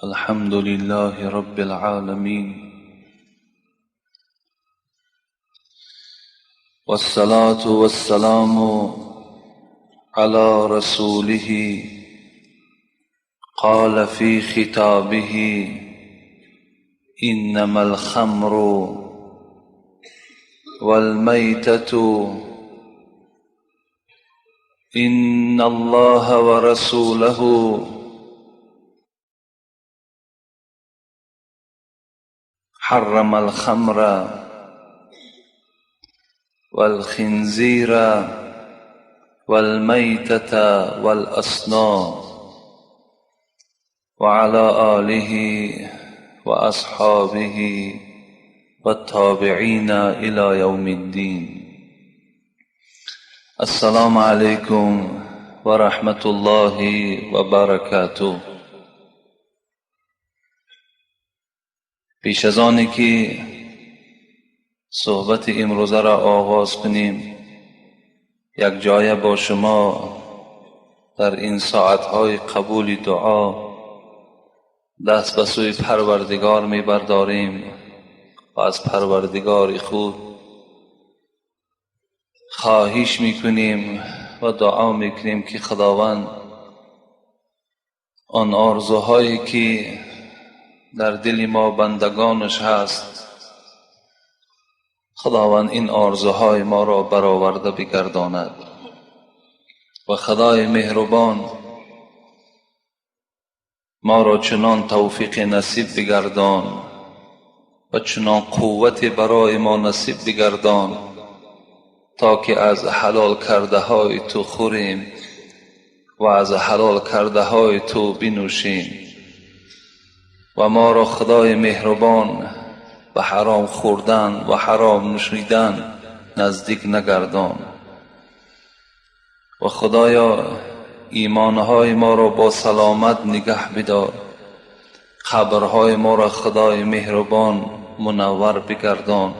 الحمد لله رب العالمين، والصلاة والسلام على رسوله قال في خطابه: إنما الخمر والميتة إن الله ورسوله حرم الخمر والخنزير والميتة والأصنام، وعلى آله وأصحابه والتابعين إلى يوم الدين. السلام عليكم ورحمة الله وبركاته. پیش از آنی که صحبت امروزه را آغاز کنیم، یک جای با شما در این ساعتهای قبول دعا دست به سوی پروردگار می برداریم و از پروردگار خود خواهش می کنیم و دعا می کنیم که خداوند آن آرزوهایی که در دل ما بندگانش هست، خداوند این آرزوهای ما را برآورده بگرداند و خدای مهربان ما را چنان توفیق نصیب بگردان و چنان قوت برای ما نصیب بگردان تا که از حلال کرده های تو خوریم و از حلال کرده های تو بنوشیم و ما را خدای مهربان به حرام خوردن و حرام نوشیدن نزدیک نگردان و خدایا ایمانهای ما را با سلامت نگه بدار، قبرهای ما را خدای مهربان منور بگردان،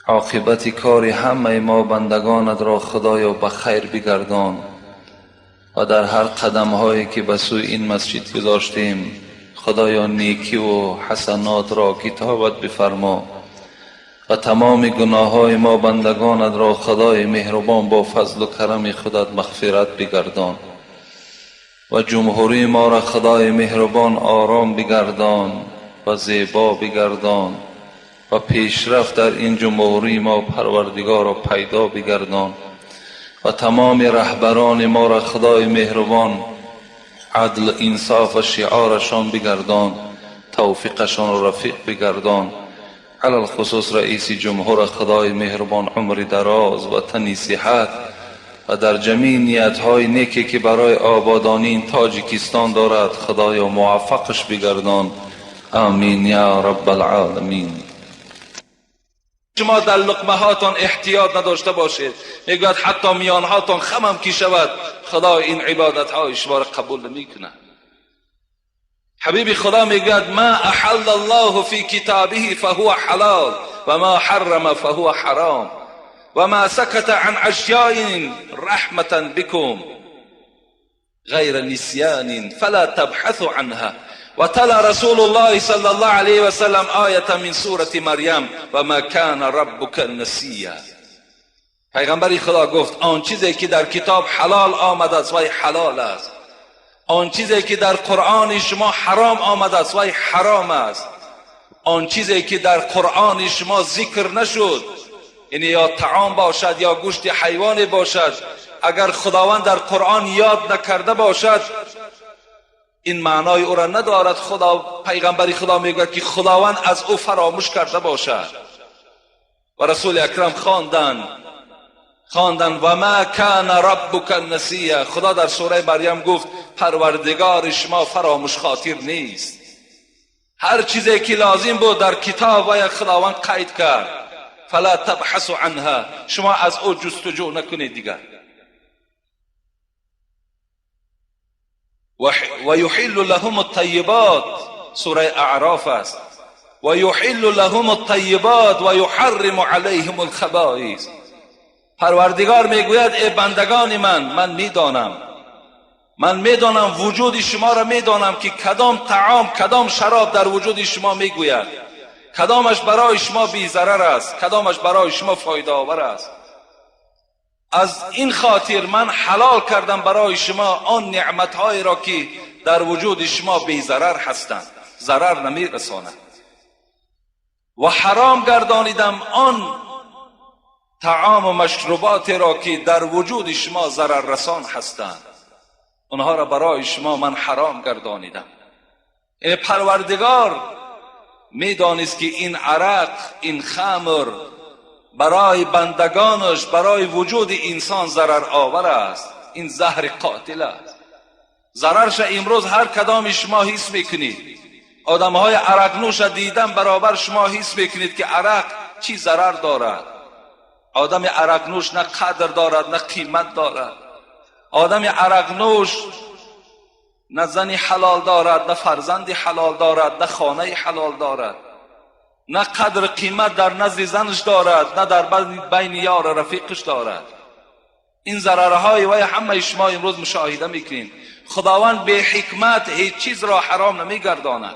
عاقبت کار همه ما بندگانت را خدایا به خیر بگردان و در هر قدم هایی که به سوی این مسجد گذاشتیم خدایا نیکی و حسنات را کتابت بفرما و تمام گناه های ما بندگانت را خدای مهربان با فضل و کرم خودت مغفرت بگردان و جمهوری ما را خدای مهربان آرام بگردان و زیبا بگردان و پیشرفت در این جمهوری ما پروردگار را پیدا بگردان و تمام رهبران ما را خدای مهربان عدل، انصاف و شعارشان بگردان، توفیقشان را رفیق بگردان. علی الخصوص رئیس جمهور خدای مهربان عمر دراز و تنی صحت و در جمیع نیت‌های نیکی که برای آبادانی این تاجیکستان دارد خدایا موفقش بگردان. آمین یا رب العالمین. شما در لقمه هاتان احتیاط نداشته باشید، میگوید حتی میان هاتان خمم کی شود، خدا این عبادت های شما را قبول نمیکنه. حبیب خدا میگوید ما احل الله فی کتابه فهو حلال و ما حرم فهو حرام و ما سکت عن اشیاء رحمة بكم غیر نسیان فلا تبحثوا عنها. وتلا رسول الله صلى الله عليه وسلم آية من سورة مريم وما كان ربك نسيا. پیغمبر خدا گفت آن چیزی که در کتاب حلال آمده است وای حلال است، آن چیزی که در قرآن شما حرام آمده است وای حرام است، آن چیزی که در قرآن شما ذکر نشد، یعنی یا طعام باشد یا گوشت حیوان باشد، اگر خداوند در قرآن یاد نکرده باشد این معنای او را ندارد. خدا پیغمبر خدا میگوید که خداوند از او فراموش کرده باشد. و رسول اکرم خواندن و ما کان ربک نسیا. خدا در سوره مریم گفت پروردگار شما فراموش خاطر نیست. هر چیزی که لازم بود در کتاب و خداوند قید کرد. فلا تبحثوا عنها، شما از او جستجو نکنید دیگر. و یحل لهم الطیبات، سوره اعراف است. و یحل لهم الطیبات و یحرم علیهم الخبائث. پروردگار میگوید ای بندگان من، من میدانم من میدانم وجود شما را، میدانم که کدام طعام کدام شراب در وجود شما میگوید، کدامش برای شما بی ضرر است، کدامش برای شما فایده آور است. از این خاطر من حلال کردم برای شما آن نعمتهایی را که در وجود شما بی ضرر هستند، ضرر نمی رسانند، و حرام گردانیدم آن طعام و مشروبات را که در وجود شما ضرر رسان هستند، آنها را برای شما من حرام گردانیدم. یعنی پروردگار میدانست که این عرق، این خمر برای بندگانش، برای وجود انسان ضرر آور است، این زهر قاتل است. ضررش امروز هر کدام شما حس میکنید. آدم های عرق نوش دیدن برابر شما حس میکنید که عرق چی ضرر دارد. آدم عرق نوش نه قدر دارد نه قیمت دارد. آدم عرق نوش نه زنی حلال دارد، نه فرزندی حلال دارد، نه خانه حلال دارد، نه قدر قیمت در نزد زنش دارد، نه در بین یار رفیقش دارد. این ضررهای وی همه شما امروز مشاهده میکنید. خداوند به حکمت هیچ چیز را حرام نمیگرداند.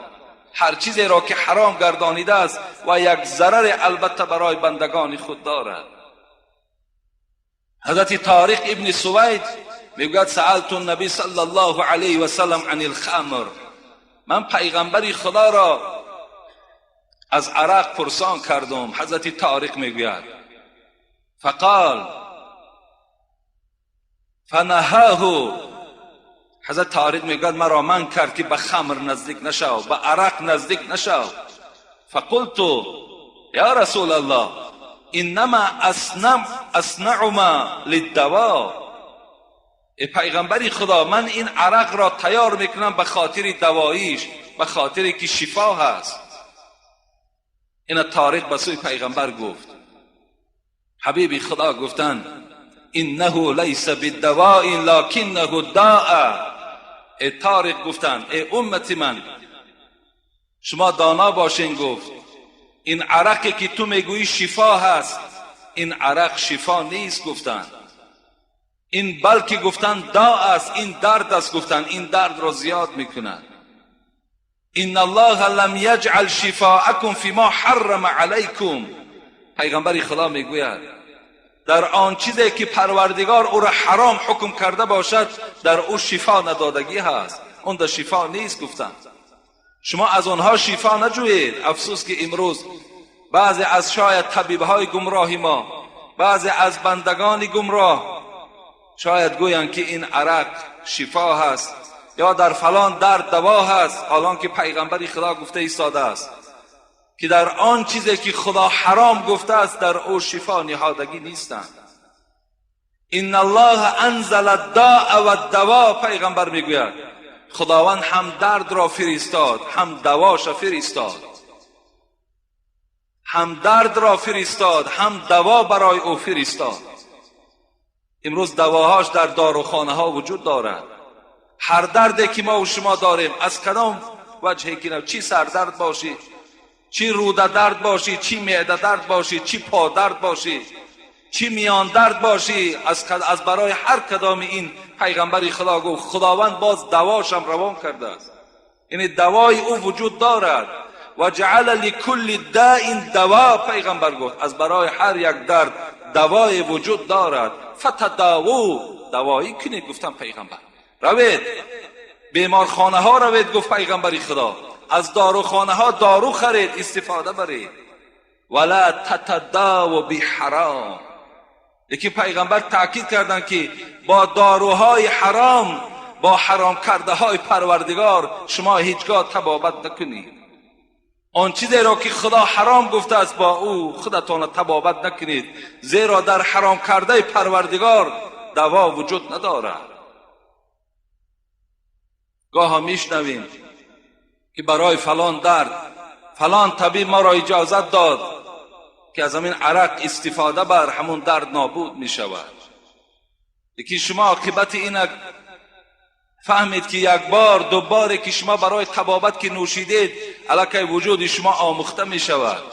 هر چیزی را که حرام گردانیده است و یک ضرر البته برای بندگان خود دارد. حضرت طارق ابن سوید میگوید سألت النبی صلی الله علیه و سلم عن الخمر، من پیغمبر خدا را از عرق پرسان کردم. حضرت طارق میگوید فقال فنهاه، حضرت طارق میگوید مرا من کرد که به خمر نزدیک نشو، به عرق نزدیک نشو. فقلت یا رسول الله انما اصنع ما للدواء، ای پیغمبر خدا من این عرق را تیار میکنم به خاطر دواییش، به خاطر که شفا هست. این طارق به سوی پیغمبر گفت. حبیب خدا گفتند انه لیس بالدواء لکنه داء. ای طارق گفتند ای امت من شما دانا باشین. گفت این عرقی که تو میگویی شفا هست، این عرق شفا نیست. گفتند این بلکه گفتند دا است، این درد است. گفتند این درد را زیاد میکند. ان الله لم یجعل شفاءکم فیما حرم علیکم. پیغمبر خدا میگوید در آن چیزی که پروردگار او را حرام حکم کرده باشد در او شفا ندادگی هست، اون در شفا نیست. گفتند شما از آنها شفا نجویید. افسوس که امروز بعضی از شاید طبیبهای گمراه ما، بعضی از بندگان گمراه شاید گویند که این عرق شفا هست یا در فلان درد دوا هست، حالان که پیغمبر خدا گفته ایستاده است که در آن چیزی که خدا حرام گفته است در او شفا نهادگی نیستند. ان الله انزل الداء والدواء. پیغمبر میگوید خداوند هم درد را فرستاد هم دواش فرستاد، هم درد را فرستاد هم دوا برای او فرستاد. امروز دواهاش در داروخانه ها وجود دارد. هر دردی که ما و شما داریم از کدام وجهی که چی سردرد باشی، چی روده درد باشی، چی معده درد باشی، چی پا درد باشی، چی میان درد باشی، از برای هر کدام این پیغمبر خدا گفت خداوند باز دواشم روان کرده است. یعنی دوای او وجود دارد. و جعل لکل داء دوا. پیغمبر گفت از برای هر یک درد دوای وجود دارد. فتداوو، دوایی کنید. گفتم پیغمبر روید بیمارخانه ها روید. گفت پیغمبر خدا از داروخانه ها دارو خرید استفاده برید. ولا تتداو بحرام. یکی پیغمبر تاکید کردند که با داروهای حرام، با حرام کرده های پروردگار شما هیچگاه طبابت نکنید. آن چیزی را که خدا حرام گفته است با او خودتان طبابت نکنید، زیرا در حرام کرده پروردگار دوا وجود ندارد. گاه میشنویم که برای فلان درد فلان طبیب ما را اجازت داد که از همین عرق استفاده بر همون درد نابود می شود. یکی شما عاقبت این فهمید که یک بار دو بار که شما برای طبابت که نوشیدید الکی وجود شما آموخته می شود،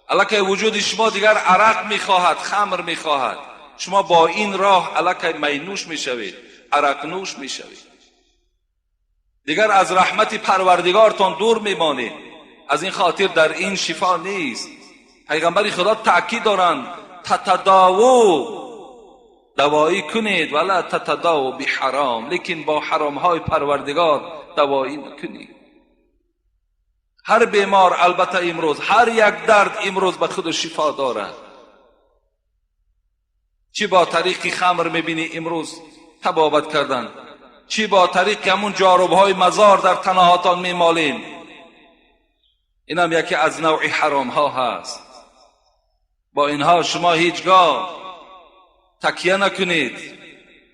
الکی وجود شما دیگر عرق می خواهد، خمر می خواهد. شما با این راه الکی مینوش می شوید، عرق نوش می شوید. دیگر از رحمت پروردگارتان دور میمانید. از این خاطر در این شفا نیست. پیغمبر خدا تاکید دارند تتداو، دوایی کنید، ولا تتداو بحرام، لیکن با حرام های پروردگار دوایی نکنید. هر بیمار البته امروز هر یک درد امروز به خود شفا دارد. چی با طریق خمر میبینی امروز تبابت کردن، چی با طریق همون جاروبهای مزار در تنهاتان میمالیم، اینم یکی از نوع حرام ها هست. با اینها شما هیچگاه تکیه نکنید،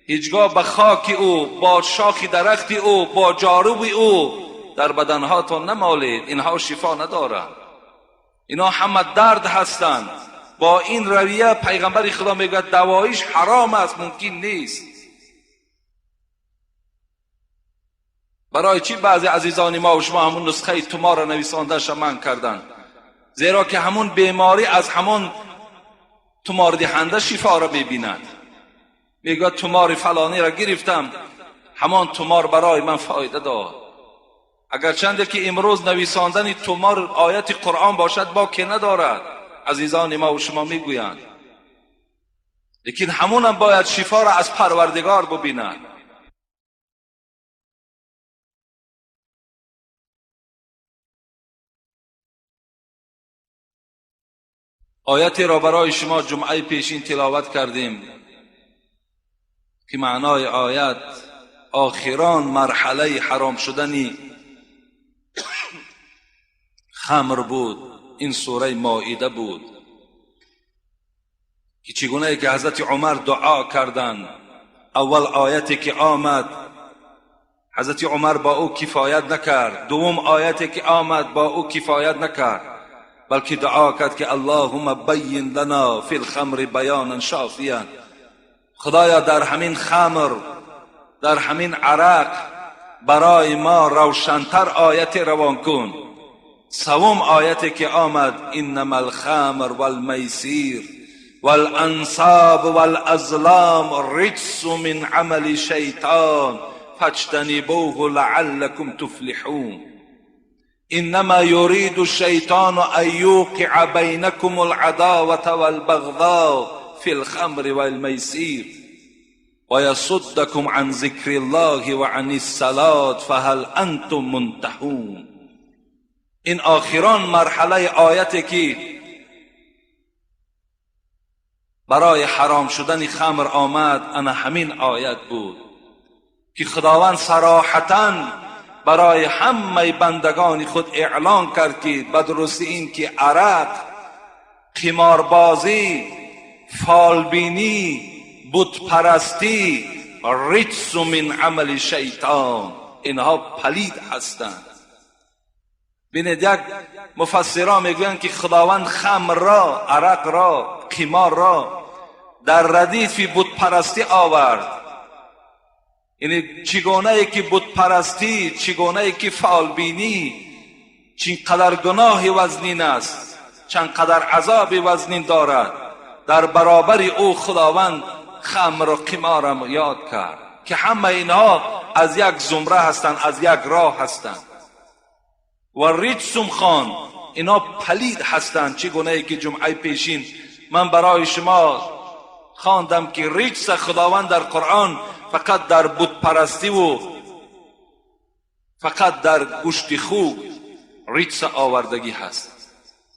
هیچگاه به خاک او، با شاخ درخت او، با جاروب او در بدنهاتان نمالید. اینها شفا ندارند، اینا همه درد هستند. با این رویه پیغمبر خدا میگوید دوایش حرام است، ممکن نیست. برای چی بعضی عزیزان ما و شما همون نسخه تومار را نویساندهش من کردند؟ زیرا که همون بیماری از همون تومار دهنده شفا را میبیند. میگوید تومار فلانی را گرفتم، همان تومار برای من فایده داد. اگرچند که امروز نویساندن تومار آیت قرآن باشد با که ندارد، عزیزان ما و شما میگویند، لیکن همون هم باید شفا را از پروردگار ببیند. آیتی را برای شما جمعه پیشین تلاوت کردیم که معنای آیت آخران مرحله حرام شدنی خمر بود. این سوره مائده بود که چگونه که حضرت عمر دعا کردند، اول آیتی که آمد حضرت عمر با او کفایت نکرد، دوم آیتی که آمد با او کفایت نکرد، بلکه دعا کرد که اللهم بین لنا فی الخمر بیانا شافیا، خدایا در همین خمر، در همین عرق برای ما روشنتر آیت روان کن. سوم آیتی که آمد انما الخمر والمیسیر والانصاب والازلام رجس من عمل شیطان فاجتنبوه لعلکم تفلحون. انما يريد الشیطان ان یوقع بینکم العداوة والبغضاء فی الخمر والمیسیر ویصدکم عن ذکر الله وعن الصلاة فهل انتم منتهون. این آخران مرحله آیتی که برای حرام شدن خمر آمد، انا همین آیت بود که خداوند صراحتاً برای همه بندگان خود اعلان کرد که بدرستی این که عرق، قماربازی، فالبینی، بتپرستی رجس من عمل شیطان، اینها پلید هستند. ببینید یک مفسران میگویند که خداوند خمر را، عرق را، قمار را در ردیف بتپرستی آورد. یعنی چگونه که بتپرستی، چگونه که فالبینی چقدر گناه وزنین است، چقدر عذاب وزنین دارد، در برابر او خداوند خمر و قمار یاد کرد که همه اینها از یک زمره هستند، از یک راه هستند. و رجسم خان، اینا پلید هستند. چگونه که جمعه پیشین من برای شما خواندم که رجس خداوند در قرآن فقط در بت پرستی و فقط در گوشت خوک رجس آوردگی هست.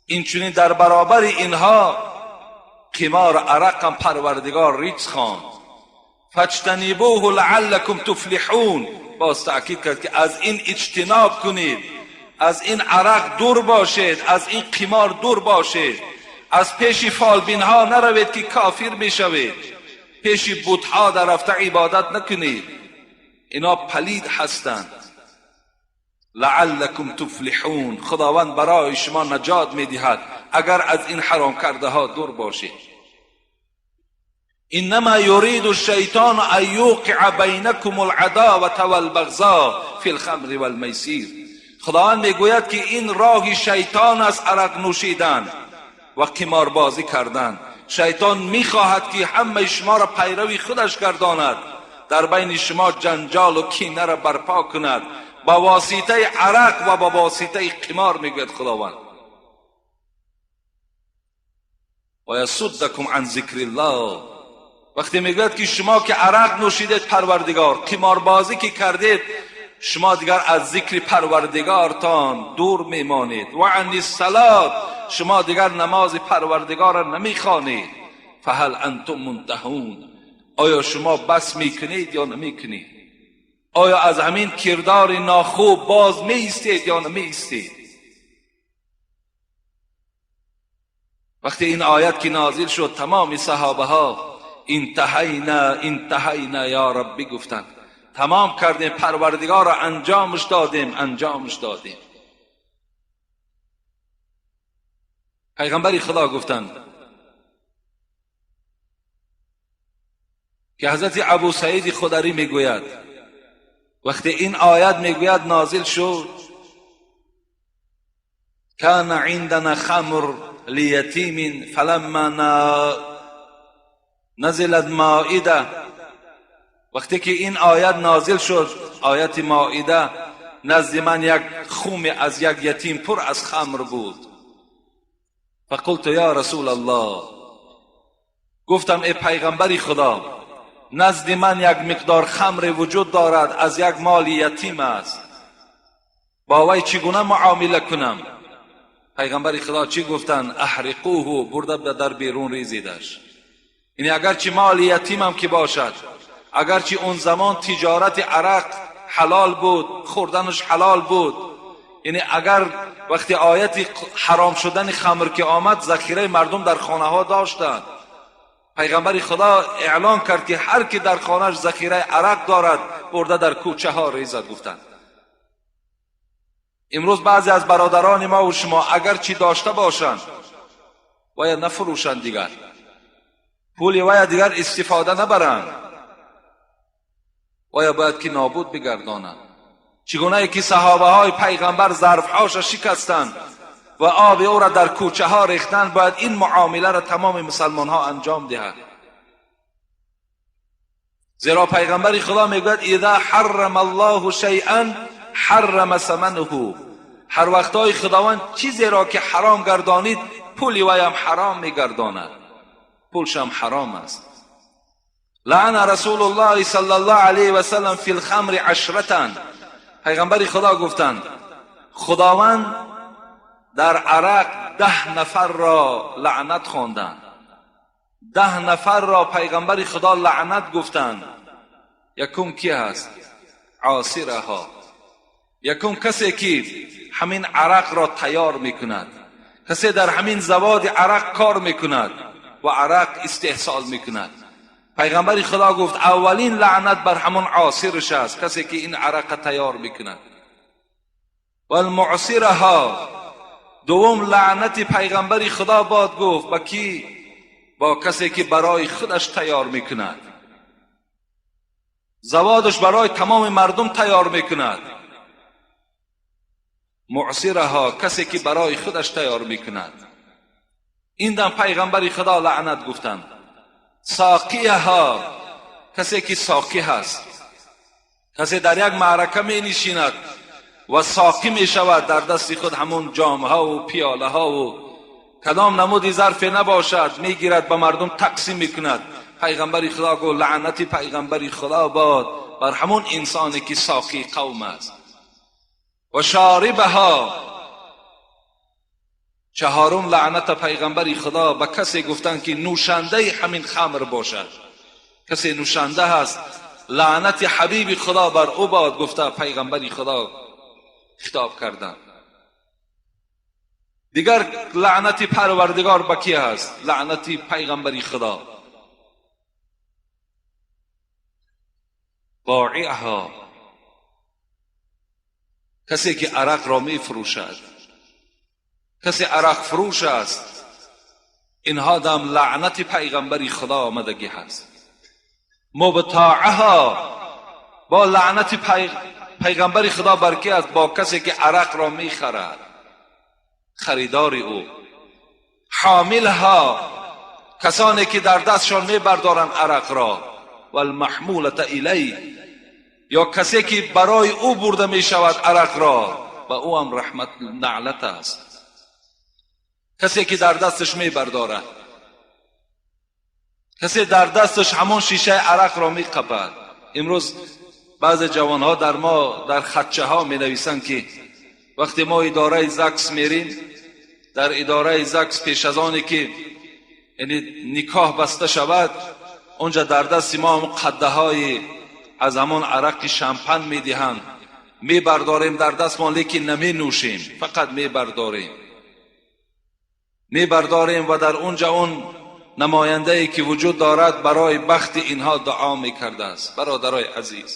این چنین در برابر اینها قمار عرق هم پروردگار رجس خواند. فاجتنبوه لعلکم تفلحون، باز تأکید کرد که از این اجتناب کنید، از این عرق دور باشید، از این قمار دور باشید، از پیش فالبین ها نروید که کافر میشوید، پیش بتها در رفته عبادت نکنید، اینا پلید هستند. لعلکم تفلحون، خداوند برای شما نجات میدهد اگر از این حرام کرده ها دور باشید. انما یرید الشیطان ان یوقع بینکم العداوة والبغضاء فی الخمر والمیسیر. خداوند میگوید که این راه شیطان است، عرق نوشیدن و قمار بازی کردن. شیطان میخواهد که همه شما را پیروی خودش گرداند، در بین شما جنجال و کینه را برپا کند، ба воситаи арақ ва ба воситаи қимор, мегӯяд Худованд. Ва ясуддакум ан зикриллоҳ. Вақте мегӯяд ки шумо ки арақ нӯшидед Парвардигор, қиморбозӣ ки кардед, шумо дигар аз зикри Парвардигортон дур мемонед. Ва ани ссалот, шумо дигар намози Парвардигорро намехонед. Фаҳал антум мунтаҳун, оё шумо бас мекунед ё намекунед? Оё аз ҳамин кирдори нохуб боз меистед ё намеистед? Вақте ин оят ки нозил шуд, тамоми саҳобаҳо интаҳайна интаҳайна ё Рабби гуфтанд. Тамом кардем, Парвардигорро анҷомаш додем, анҷомаш додем. Пайғамбари Худо гуфтанд ки ҳазрати Абу Саиди Хударӣ мегӯяд, вақте ин оят мегӯяд нозил шуд, кана индана хамр лиятимин фаламма назилат моида. Вақте ки ин оят нозил шуд, ояти Моида, назди ман як хуме аз як ятим пур аз хамр буд. Фақулту ё Расулаллоҳ, гуфтам эй пайғамбари Худо, назди ман як миқдор хамре вуҷуд дорад, аз як моли ятим аст, бо вай чӣ гуна муомила кунам? Пайғамбари Худо чӣ гуфтанд? Аҳриқуҳу, бурда дар берун резидаш. Яъне агарчи моли ятимам ки бошад, агарчи он замон тиҷорати арақ ҳалол буд, хӯрданаш ҳалол буд, яъне агар вақти ояти ҳаром шудани хамр ки омад, захираи мардум дар хонаҳо доштанд. Пайғамбари Худо эълон кард ки ҳар ки дар хонааш захираи арақ дорад, бурда дар кӯчаҳо резад, гуфтанд. Имрӯз баъзе аз бародарони мо ва шумо агарчи дошта бошанд, бояд нафурӯшанд, дигар пули вая дигар истифода набаранд, оя бояд ки нобуд бигардонанд. Чӣ гунае ки саҳобаҳои пайғамбар зарфҳоша шикастанд ва оби ӯро дар кӯчаҳо рехтанд, бояд ин муомиларо тамоми мусалмонҳо анҷом диҳанд. Зеро пайғамбари Худо мегӯяд: иза ҳаррама аллоҳу шайъан ҳаррама саманаҳу. Ҳар вақтҳои Худованд чизеро ки ҳаром гардонид, пули ваям ҳаром мегардонад, пулшам ҳаром аст. Лаъна Расулуллоҳи саллаллоҳу алайҳи васаллам фил хамри ашратан. Пайғамбари Худо гуфтанд, Худованд дар арақ 10 нафарро лаънат хонданд. 10 нафарро пайғамбари Худо лаънат гуфтанд. Якум ки ҳаст? Осираҳо. Якум касе ки ҳамин арақро тайёр мекунад, касе дар ҳамин заводи арақ кор мекунад ва арақ истеҳсол мекунад. Пайғамбари Худо гуфт, аввалин лаънат бар ҳамон осираш аст, касе ки ин арақа тайёр мекунад. Валмуъсираҳо. Дуввум лаънати пайғамбари Худо бод гуфт ба кӣ? Бо касе ки барои худаш тайёр мекунад, заводаш барои тамоми мардум тайёр мекунад. Муъсираҳо, касе ки барои худаш тайёр мекунад. Ин дам пайғамбари Худо лаънат гуфтанд. Соқияҳо, касе ки соқӣ ҳаст, касе дар як маърака менишинад ва соқӣ мешавад, дар дасти худ ҳамон ҷомҳову пиёлаҳову кадом намуди зарфе набошад, мегирад ба мардум тақсим мекунад. Пайғамбари Худо гуфт, лаънати пайғамбари Худо бод бар ҳамон инсоне ки соқии қавм аст. Ва шорибаҳо. Чаҳорум лаъната пайғамбари Худо ба касе гуфтанд ки нӯшандаи ҳамин хамр бошад. Касе нӯшанда ҳаст, лаънати ҳабиби Худо бар ӯ бод, гуфта пайғамбари Худо хитоб карданд. Дигар лаънати Парвардигор ба ки ҳаст? Лаънати пайғамбари Худо. Боиъҳо, касе ки арақро мефурӯшад, касе арақфурӯш аст, инҳо дам лаънати пайғамбари Худо омадагӣ ҳаст. Мубтоаҳо, бо лаънати пайғамбари Худо бар ки аст? Бо касе ки арақро мехарад, харидори ӯ. Ҳомилҳо, касоне ки дар дастшон мебардоранд арақро. Валмаҳмулата илайҳ, ё касе ки барои ӯ бурда мешавад арақро, ба ӯ ҳам раҳмат лаънат аст. Касе ки дар дасташ мебардорад, касе дар дасташ ҳамон шишаи арақро меқапад. Имрӯз баъзе ҷавонҳо дар мо дар хатчаҳо менависанд, ки вақте мо идораи ЗАГС мерим, дар идораи ЗАГС пеш аз оне ки яъне никоҳ баста шавад, онҷа дар дасти мо ҳамон қаддаҳои аз ҳамон арақи шампан медиҳанд, мебардорем дар дастмон, лекин наменӯшем, фақат мебардорем, мебардорем ва дар онҷа он намояндае ки вуҷуд дорад барои бахти инҳо дуо мекардааст. Бародарои азиз,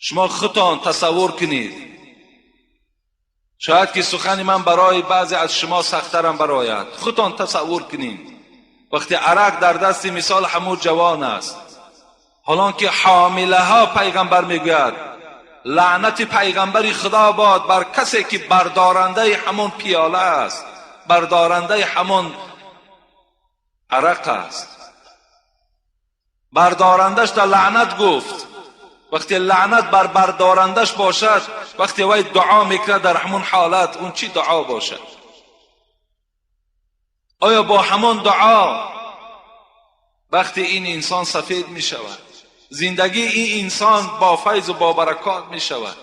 шумо худтон тасаввур кунед, шояд ки сухани ман барои баъзе аз шумо сахттарам барояд. Худтон тасаввур кунед, вақте арақ дар дасти мисол ҳамун ҷавон аст, ҳолон ки ҳомилаҳо, пайғамбар мегӯяд, лаънати пайғамбари худо бод бар касе ки бардорандаи ҳамон пиёла аст, бардорандаи ҳамон арақ аст. Бардорандаш дар лаънат гуфт. Вақте лаънат бар бардорандаш бошад, вақте вай дуо мекунад дар ҳамон ҳолат, он чӣ дуо бошад? Оё бо ҳамон дуо вақте ин инсон сафед мешавад, зиндагии ин инсон бо файзу бо баракот мешавад?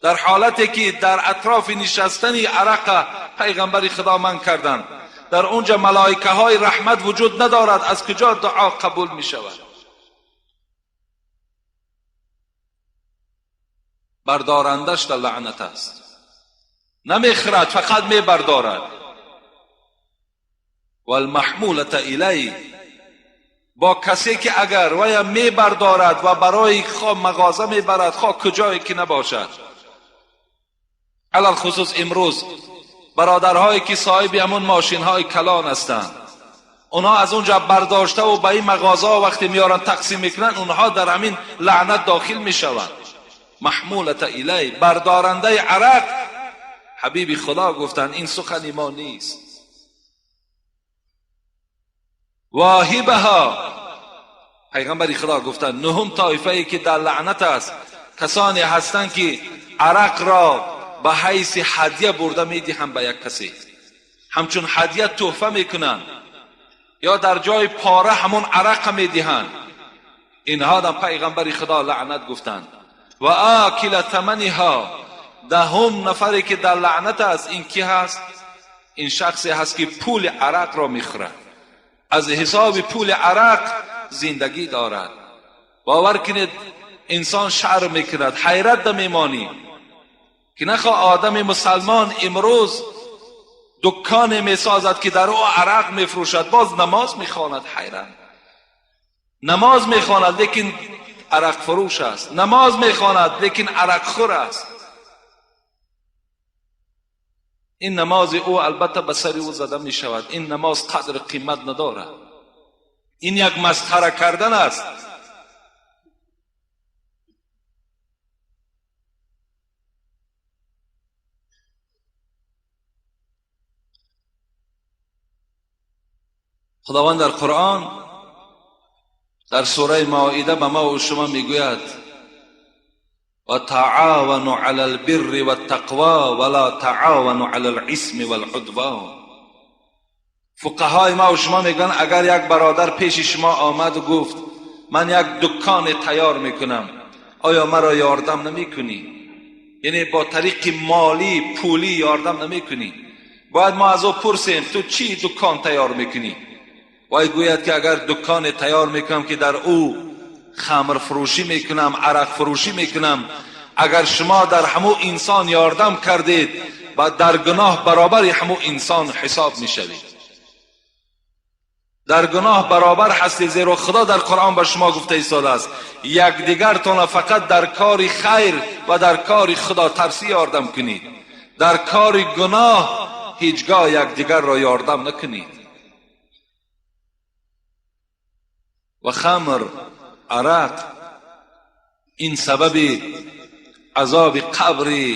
Дар ҳолате ки дар атрофи нишастани арақа пайғамбари худо ман карданд, дар онҷа малоикаҳои раҳмат вуҷуд надорад, аз куҷо дуо қабул мешавад? Бардорандаш дар лаънат аст, намехӯрад, фақат мебардорад. Валмаҳмулата илай, бо касе ки агар вая мебардорад ва барои хо мағоза мебарад, хо куҷое ки набошад. Алалхусус имрӯз бародарҳое ки соҳиби ҳамон мошинҳои калон ҳастанд, онҳо аз онҷа бардоштаву ба ин мағозаҳо вақте меоранд тақсим мекунанд, онҳо дар ҳамин лаънат дохил мешаванд. Маҳмулата илай, бардорандаи арақ, ҳабиби худо гуфтанд, ин сухани мо нест. Воҳибаҳо, пайғамбари худо гуфтанд, нуҳум тоифае ки дар лаънат аст, касоне ҳастанд ки арақро ба ҳайси ҳадя бурда медиҳанд ба як касе, ҳамчун ҳадя туҳфа мекунанд, ё дар ҷои пора ҳамон арақа медиҳанд. Инҳо дар пайғамбари худо лаънат гуфтанд. Ва акила таманиҳо, даҳум нафаре ки дар лаънат аст, ин ки ҳаст? Ин шахсе ҳаст ки пули арақро мехӯрад, аз ҳисоби пули арақ зиндагӣ дорад. Бовар кунед, инсон шарм мекунад, ҳайрат мемонӣ ки нахоҳ одами мусалмон имрӯз дукконе месозад ки дар ӯ арақ мефурӯшад, боз намоз мехонад. Ҳайрат, намоз мехонад, лекин арақфурӯш аст, намоз мехонад, лекин арақхӯр аст. Ин намози ӯ албатта ба сари ӯ зада мешавад. Ин намоз қадр қимат надорад. Ин як масхара кардан аст. Худованд дар Қуръон дар сураи Моида ба мо ва шумо мегӯяд: ва таъавану ала албирри ваттақво ва ла таъавану ала алисми валудвон. Фуқаҳои мо ва шумо мегӯянд, агар як бародар пеши шумо омад ва гуфт ман як дукконе тайёр мекунам, оё маро ёрдам намекунӣ? Яъне бо тариқи молӣ, пулӣ ёрдам намекунӣ? Бояд мо аз ӯ пурсем, ту чӣ дуккон тайёр мекунӣ? Вай гӯяд ки агар дукконе тайёр мекунам ки дар ӯ хамрфурӯшӣ мекунам, арақфурӯшӣ мекунам, агар шумо дар ҳамун инсон ёрдам кардед, ба дар гуноҳ баробари ҳамун инсон ҳисоб мешавед. Дар гуноҳ баробар ҳастед, зеро худо дар Қуръон ба шумо гуфта истодааст, якдигартонро фақат дар кори хайр ва дар кори худотарсӣ ёрдам кунед, дар кори гуноҳ ҳеҷ гоҳ якдигарро ёрдам накунед. Ва хамр, арақ ин сабаби азоби қабри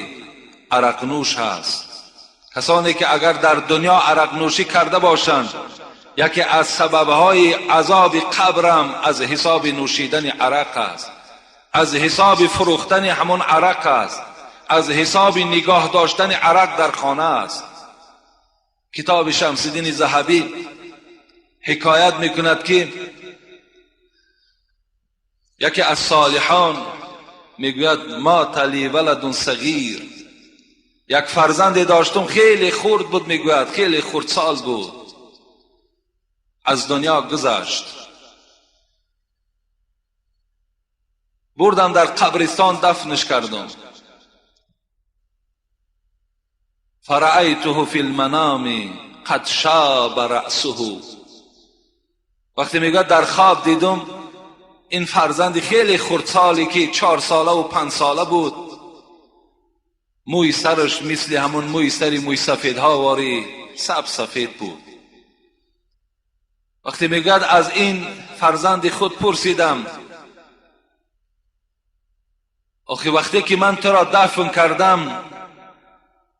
арақнӯш ҳаст. Касоне ки агар дар дунё арақнӯшӣ карда бошанд, яке аз сабабҳои азоби қабрам аз ҳисоби нӯшидани арақ аст. از حساب فروختن همون عرق است، از حساب نگاه داشتن عرق در خانه است. کتاب شمس الدین ذهبی حکایت میکند که یکی از صالحان میگوید ما تلی ولد صغیر، یک فرزند داشتم خیلی خرد بود، میگوید خیلی خردسال بود، از دنیا گذشت. بردم در قبرستان دفنش کردم. فرأیته فی المنام قد شاب رأسه. وقتی میگوید در خواب دیدم این فرزند خیلی خردسالی که 4 ساله و 5 ساله بود، موی سرش مثل همون موی سری موی سفیدها واری سب سفید بود. وقتی میگوید از این فرزند خود پرسیدم، آخه وقتی که من تو را دفن کردم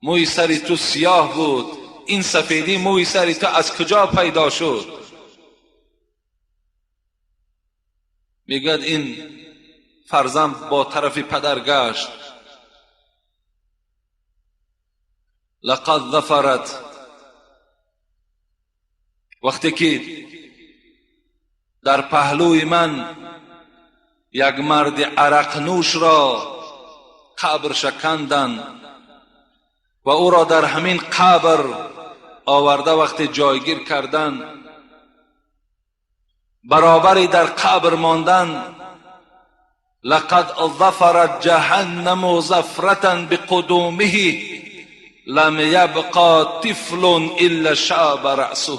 موی سری تو سیاه بود، این سفیدی موی سری تو از کجا پیدا شد؟ میگوید این فرزند با طرف پدر گشت. لقد ظفرت. وقتی که در پهلوی من یک مرد عرق نوش را قبر شکندند و او را در همین قبر آورده وقتی جایگیر کردند، برابری در قبر ماندن، لقد ظفرت جهنم زفرة بقدومه لم یبقى طفل الا شاب رأسه.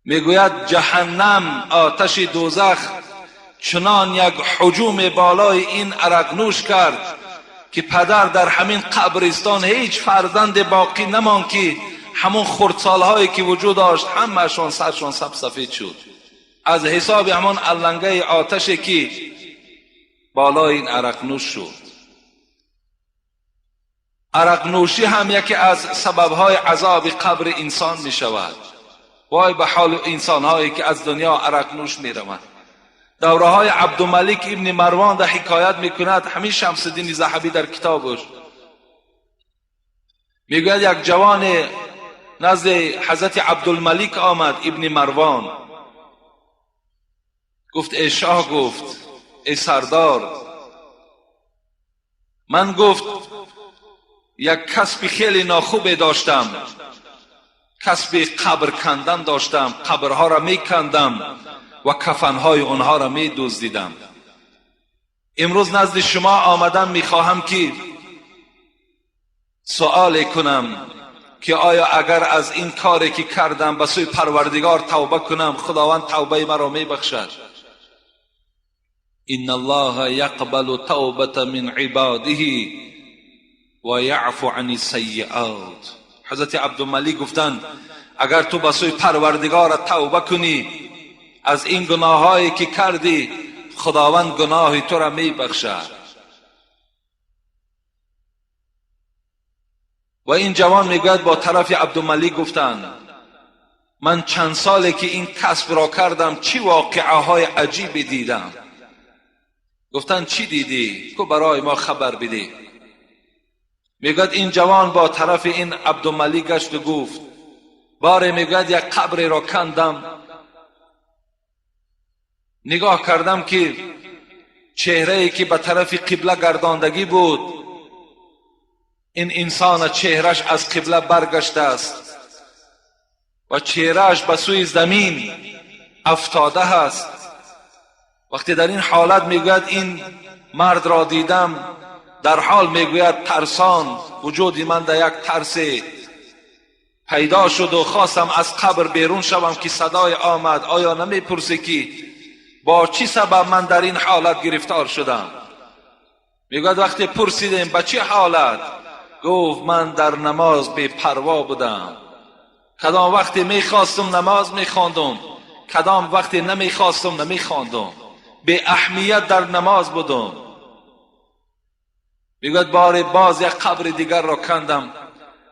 میگوید جهنم، آتش دوزخ، چنان یک هجوم بالای این عرق نوش کرد که پدر در همین قبرستان هیچ فرزند باقی نمان که همون خردسالهایی که وجود داشت همه‌شان سرشان سب سفید شد از حساب همان علنگه آتشی که بالای این عرق نوش شد. عرق نوشی هم یکی از سببهای عذاب قبر انسان می شود. وای به حال انسانهایی که از دنیا عرق نوش می روند. دوره های عبدالملک ابن مروان در حکایت میکند، همین شمس الدین ذهبی در کتابش میگوید یک جوان نزد حضرت عبدالملک آمد ابن مروان، گفت ای شاه، گفت ای سردار، من گفت یک کسب خیلی ناخوب داشتم، کسب قبر کندن داشتم، قبرها را میکندم و کفنهای آنها را می دزدیدم. امروز نزد شما آمدم، میخواهم که سؤال کنم که آیا اگر از این کاری که کردم به سوی پروردگار توبه کنم، خداوند توبه مرا میبخشد؟ ان الله یقبل توبة من عباده و یعفو عن السیئات. حضرت عبدالملک گفتند اگر تو به سوی پروردگار توبه کنی از این گناهایی که کردی، خداوند گناه تو را میبخشد. و این جوان میگوید با طرف عبدالملک گفتند من چند ساله که این کسب را کردم چی واقعه های عجیبی دیدم. گفتند چی دیدی؟ که برای ما خبر بدی. میگوید این جوان با طرف این عبدالملک گشت و گفت باره میگوید یک قبر را کندم، نگاه کردم که چهره که به طرف قبله گرداندگی بود، این انسان چهرش از قبله برگشته است و چهرهش به سوی زمین افتاده است. وقتی در این حالت میگوید این مرد را دیدم، در حال میگوید ترسان وجود من در یک ترس پیدا شد و خواستم از قبر بیرون شوم که صدای آمد آیا نمیپرسی که با چی سبب من در این حالت گرفتار شدم؟ میگوید وقتی پرسیدیم به چه حالت، گفت من در نماز بی پروا بودم، کدام وقتی میخواستم نماز میخواندم، کدام وقتی نمیخواستم نمیخواندم، بی اهمیت در نماز بودم. میگوید بار باز یک قبر دیگر را کندم،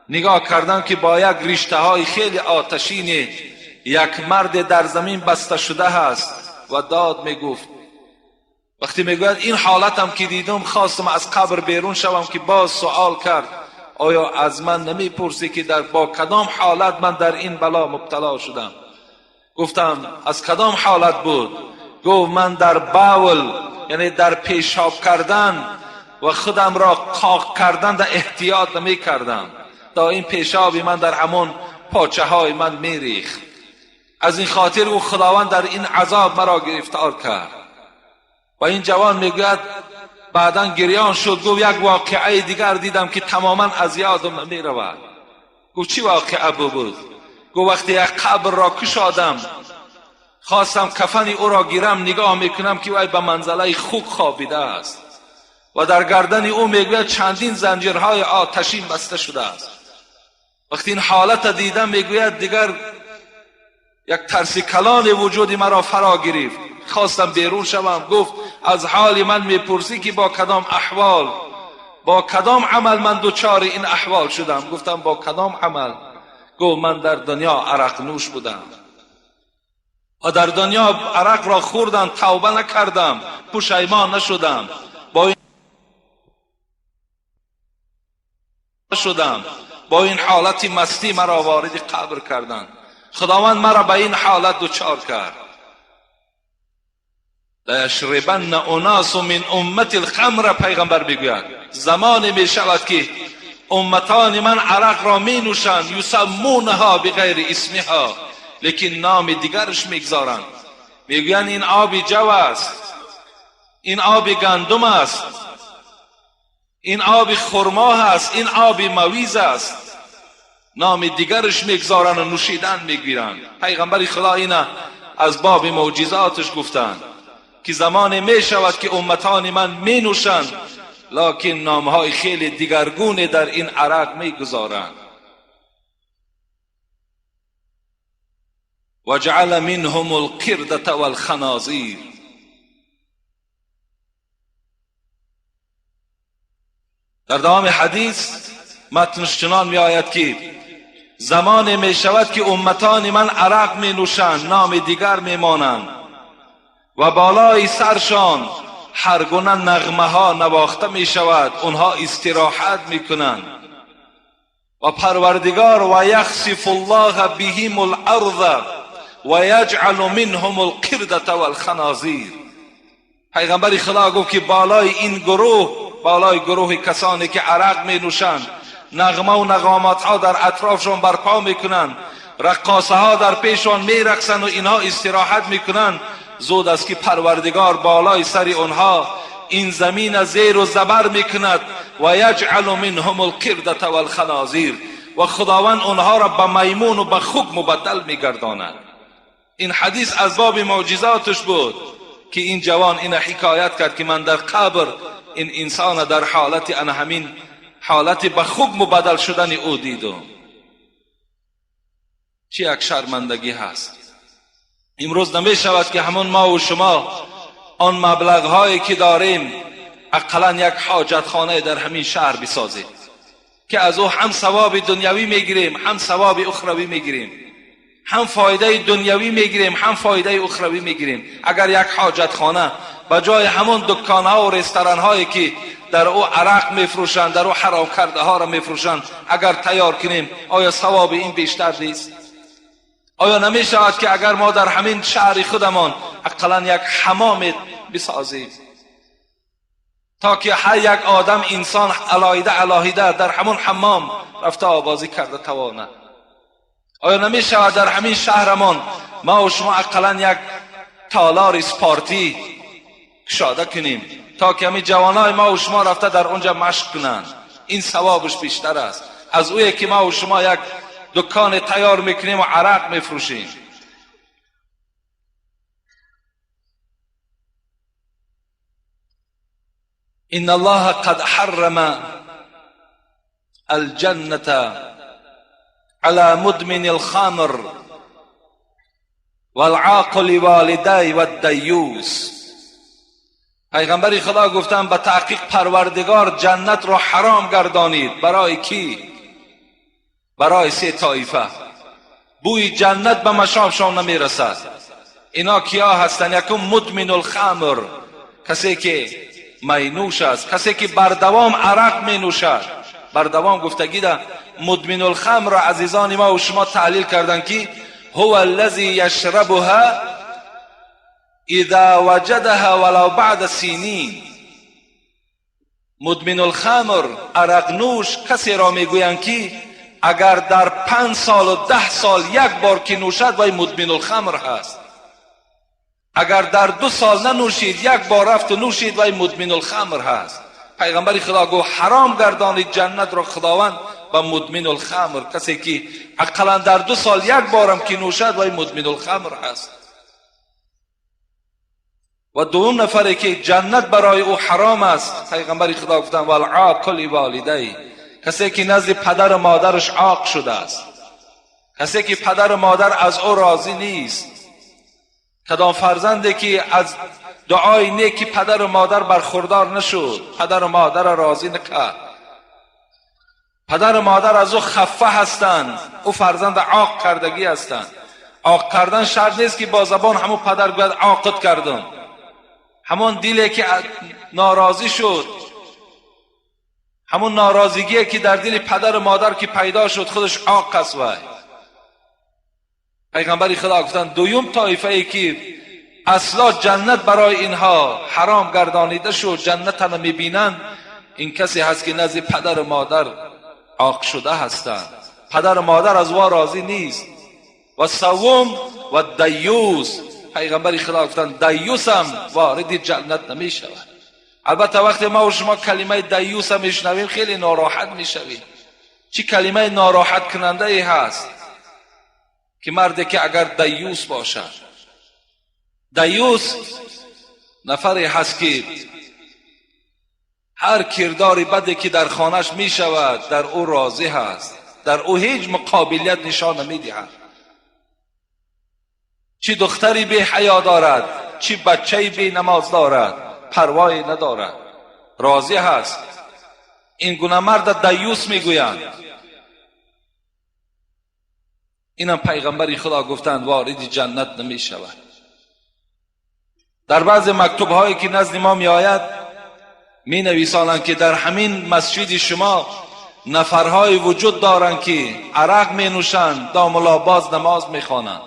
نگاه کردم که با یک رشته های خیلی آتشین یک مرد در زمین بسته شده است و داد میگفت. وقتی میگوید این حالتم که دیدم خواستم از قبر بیرون شوم که باز سوال کرد آیا از من نمیپرسی که در با کدام حالت من در این بلا مبتلا شدم؟ گفتم از کدام حالت بود؟ گفت من در بول، یعنی در پیشاب کردن و خودم را قاق کردن در احتیاط نمی کردم، تا این پیشاب من در همون پاچه های من می ریخت. از این خاطر او خداوند در این عذاب مرا گرفتار کرد. و این جوان میگوید بعدا گریان شد، گفت یک واقعه دیگر دیدم که تماما از یادم نمی رود. گفت چی واقعه بود؟ گفت وقتی یک قبر را کشادم خواستم کفن او را گیرم، نگاه میکنم که وی به منزله خوک خوابیده است و در گردن او میگوید چندین زنجیرهای آتشین بسته شده است. وقتی این حالت دیدم میگوید دیگر یک ترس کلان وجود مرا فرا گرفت، خواستم بیرون شوم. گفت از حال من میپرسی که با کدام احوال، با کدام عمل من دچار این احوال شدم؟ گفتم با کدام عمل؟ گفت من در دنیا عرق نوش بودم و در دنیا عرق را خوردم، توبه نکردم، پشیمان نشدم، با این حالت مستی مرا وارد قبر کردند. خداوند مرا به این حالت دچار کرد. لیشربن اناس من امت الخمر، پیغمبر میگوید زمانی می شود که امتان من عرق را می نوشند، یسمونها بغیر اسمها، لیکن نام دیگرش میگذارند. میگویند این آب جو است، این آب گندم است، این آب خرما است، این آب مویز است. نام دیگرش میگذارند و نوشیدن میگیرند. پیغمبر خدا اینا از باب معجزاتش گفتند که زمان می شود که امتان من می نوشند، لکن نامهای خیلی دیگرگونه در این عرق میگذارند. وجعل منهم القردة والخنازیر. در دوام حدیث متنش چنان می آید که زمان می شود که امتان من عرق می نوشند، نام دیگر می مانند و بالای سرشان هر گونه نغمه ها نواخته می شود، اونها استراحت می کنند و پروردگار و یخسف الله بهم الارض و یجعل منهم القردة والخنازیر. پیغمبر خدا گفت که بالای این گروه، بالای گروه کسانی که عرق می نوشند، نغمه و نغامات ها در اطرافشان برپا می کنند، رقاصه ها در پیششان می رقصند و اینها استراحت می کنند، زود است که پروردگار بالای سر آنها این زمین زیر و زبر می کند و یجعل منهم القردة والخنازیر، و خداوند آنها را به میمون و به خوک مبدل می گرداند. این حدیث از باب معجزاتش بود که این جوان این حکایت کرد که من در قبر این انسان در حالت ان همین حالت به خوک مبدل شدن او دیدم. چه یک شرمندگی هست. امروز نمی شود که همون ما و شما آن مبلغ هایی که داریم اقلا یک حاجت خانه در همین شهر بسازیم که از او هم ثواب دنیوی میگیریم، هم ثواب اخروی میگیریم، هم فایده دنیوی میگیریم، هم فایده اخروی میگیریم. اگر یک حاجت خانه به جای همون دکان ها و رستوران هایی که در او عرق میفروشند، در او حرام کرده ها را میفروشند، اگر تیار کنیم آیا ثواب این بیشتر نیست؟ آیا نمی شود که اگر ما در همین شهر خودمان اقلا یک حمام بسازیم تا که هر یک آدم انسان علاهیده علاهیده در همون حمام رفته آبازی کرده تواند؟ آیا نمی شود در همین شهرمان ما و شما اقلا یک تالار اسپارتی کشاده کنیم تا که همین جوانای ما و شما رفته در اونجا مشق کنند؟ این ثوابش بیشتر است از اویی که ما و شما یک دکان تیار میکنیم و عرق میفروشیم. ان الله قد حرم الجنة على مدمن الخمر والعاق لوالدی والدیوس. پیغمبر خدا گفتن به تحقیق پروردگار جنت را حرام گردانید. برای کی؟ برای سه طایفه. بوی جنت به مشامشان نمیرسد. اینا کیا هستن؟ یکم مدمن الخمر، Касе ки майнӯш аст, касе ки бардавом арақ менӯшад, бардавом гуфтагида мудмин алхамр азизони ма ва шумо таҳлил карданд, ки هو الذی یشربها اذا وجدها ولو بعد سنین. مدمن الخمر، عرقنوش، کسی را میگویند که اگر در 5 سال و 10 سال یک بار که نوشد، وای مدمن الخمر هست. اگر در 2 سال ننوشید، یک بار رفت و نوشید، وای مدمن الخمر هست. پیغمبر خدا گفت حرام گردانید جنت را خداوند به مدمن الخمر. کسی که اقلا در 2 سال یک بارم که نوشد، وای مدمن الخمر هست. و دوم نفری که جنت برای او حرام است، پیغمبر خدا گفتند والعاق لوالدیه، کسی که نزد پدر و مادرش عاق شده است، کسی که پدر و مادر از او راضی نیست، کدام فرزندی که از دعای نیکی پدر و مادر برخوردار نشد، پدر و مادر راضی نکرد، پدر و مادر از او خفه هستند، او فرزند عاق کردگی هستند. عاق کردن شرط نیست که با زبان همون پدر گوید عاقت کردم، همون دیلی که ناراضی شد، همون ناراضگی که در دل پدر و مادر که پیدا شد، خودش عاق است. وای پیغمبر خدا گفتند دوم طایفه ای که اصلا جنت برای اینها حرام گردانیده شد، جنت هم میبینند، این کسی هست که نزد پدر و مادر عاق شده هستند، پدر و مادر از او راضی نیست. و سوم و دیوس، پیغمبر خدا گفتند دیوس هم وارد جنت نمی شود. البته وقتی ما و شما کلمه دیوس هم میشنویم خیلی ناراحت میشویم. چی کلمه ناراحت کننده ای هست که مردی که اگر دیوس باشد. دیوس نفری هست که هر کردار بدی که در خانهش می شود در او راضی هست، در او هیچ مقابلیت نشان نمی دهد. چی دختری بی حیا دارد، چی بچه بی نماز دارد، پروای ندارد، راضی هست. این گونه مرد دیوس میگویند. اینم پیغمبر خدا گفتند وارد جنت نمی شود. در بعض مکتوب هایی که نزد ما می آید می نویسانند که در همین مسجد شما نفرهای وجود دارند که عرق می نوشند، داملا باز نماز می خوانند،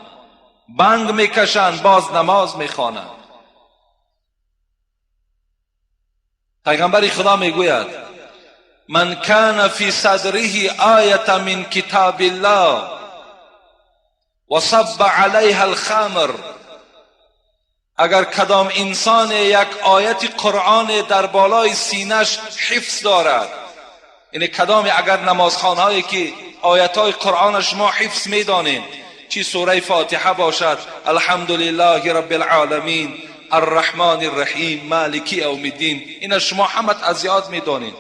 بنگ می کشند، باز نماز می خوانند. پیغمبر خدا می گوید من کان فی صدره آیه من کتاب الله و صب علیها الخمر، اگر کدام انسان یک آیت قرآن در بالای سینه‌اش حفظ دارد، یعنی کدام اگر نمازخوان‌هایی که آیت‌های قرآن شما حفظ می‌دانید، چی سوره فاتحه باشد، الحمدلله رب العالمین الرحمن الرحیم مالکی یوم الدین، اینا شما همت از یاد می‌دانید،